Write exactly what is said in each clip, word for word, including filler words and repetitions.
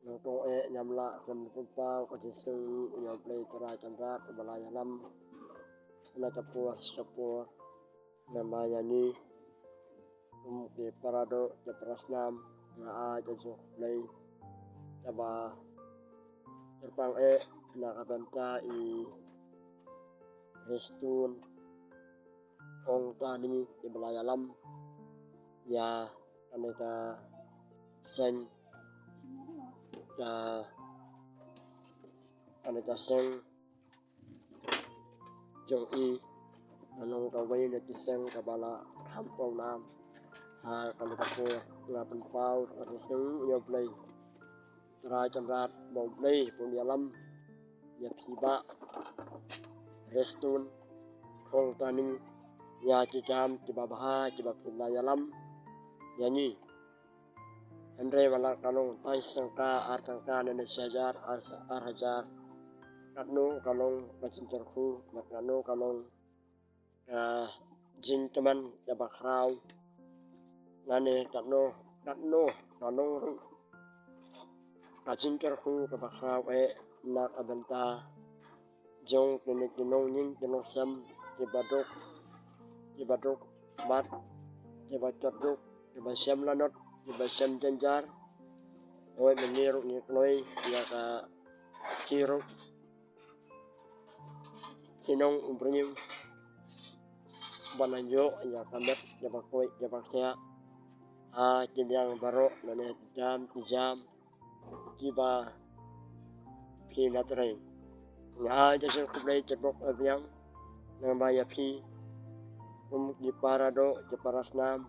Nangta eh ngam lah ban pynpaw ka jingsngew ïa U Blei Trai Kynrad uba la ïalam na ka por sha ka por. Namar ïa ngi kum ki paradoh ki parasnam nga ai ka jingkhublei kaba kyrpang eh na ka bynta i Restun Khongtani iba la ïalam ïa kane ka seng, ka kane ka seng jong i, ka long kawei na ki seng kaba la kham pawnam. Ha kane ka por nga pynpaw ka jingsngew ïa U Blei Trai Kynrad ba U Blei un ïalam ïa phi Bah Restun Khongtani ïa ki kam kiba bha kiba phi la ïalam ïa ngi. Hynrei wat la ka long tang shi tyngka, ar tyngka, ne ne shi hajar, ar, ar hajar, katno ka long ka jingkyrkhu, ne katno ka long ka jingkmen kaba khraw, ne ne katno, katno ka long ruh ka jingkyrkhu kaba khraw eh na ka bynta jong kine ki nongïing ki nongsem kiba duk, kiba duk bad kiba kot duk, kiba shem lanot, kiba shem jynjar. Hooid, mynne ruh ngi kloi ïa ka ki ruh ki nong u briew ban ïoh ïa ka met kaba koit kaba khiah ha ki liang baroh, lane ki jam ki jam kiba phi la trei. Nga ai ka jingkhublei kyrpang eh biang lyngba ïa phi kum ki paradoh ki parasnam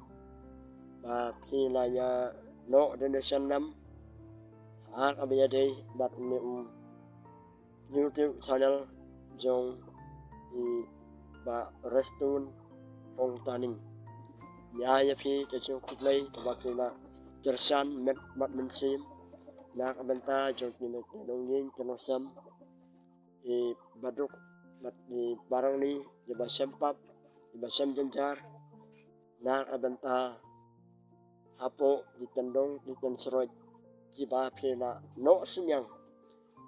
ba phi la ïa noh donation nam ha kaba ïadei bad une u YouTube channel jong i Bah Restun Khongtani. Nga ai ïa phi ka jingkhublei kaba phi la kyrshan met bad mynsiem na ka bynta jong kine ki nongïing ki nongsem, kiba duk bad kiba rangli, kiba shem pap, kiba shem jynjar na ka bynta hapoh ki kyndong ki kynsroit kiba phi la noh synñiang.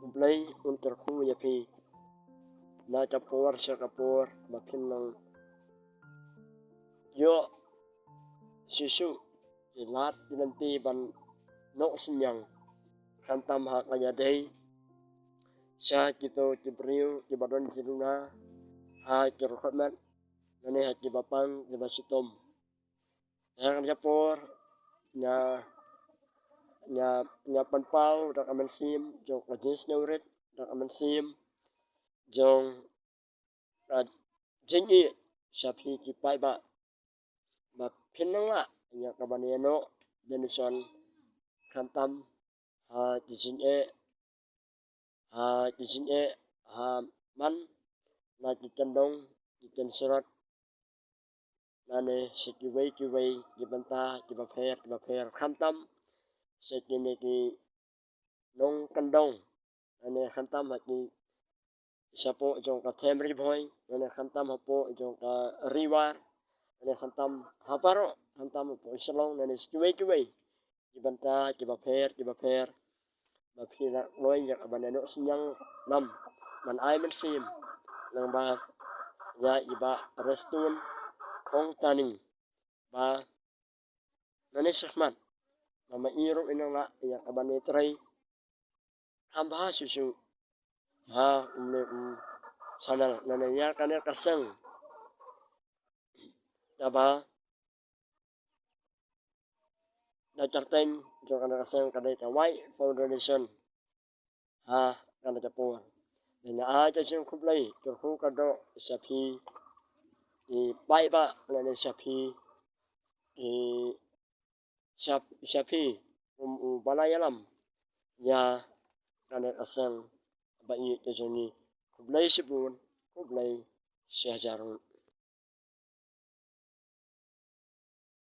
U Blei un kyrkhu ïa phi na ka por sha ka por ba phin nang ïoh shisha ki lad ki lynti ban noh synñiang, khamtam ha ka ïadei sha kito ki briew kiba don jingduna ha ki recruitment, lane ha kiba pang kiba shitom. Ha kane ka por nga, nga, nga pynpaw da ka mynsiem jong ka jingsngewrit, da ka mynsiem jong ka jingïeit sha phi ki paidbah ba phin nang lah ïa kaban ïa noh donation khamtam ha ki jingeh, ha ki jingeh ha man na ki kyndong ki kynsroit, lane sha kiwei kiwei ki bynta kiba pher kiba pher, khamtam sha kine ki nongkyndong, lane khamtam ha ki shapoh jong ka them Ri Bhoi, lane khamtam hapoh jong ka Ri War, lane khamtam ha baroh, khamtam hapoh Shillong, lane sha kiwei kiwei ki bynta kiba pher kiba pher ba phi la kloi ïa kaban ïa noh synñiang nam ban ai mynsiem lyngba ïa i Bah Restun Khongtani ba nangne shakhmat ba ma i ruh in nang lah ïa kaban ïa trei kham bha shuh shuh ha une u channel, lane ïa kane ka seng kaba da kyrteng jong kane ka seng ka dei ka White Foundation ha kane ka por. Nga ai ka jingkhublei kyrkhu ka doh sha phi i paidbah, lane sha phi i sha, sha phi kum uba la ïalam ïa kane ka seng ba ïeit ka jong ngi. Khublei shibun, khublei shi hajar.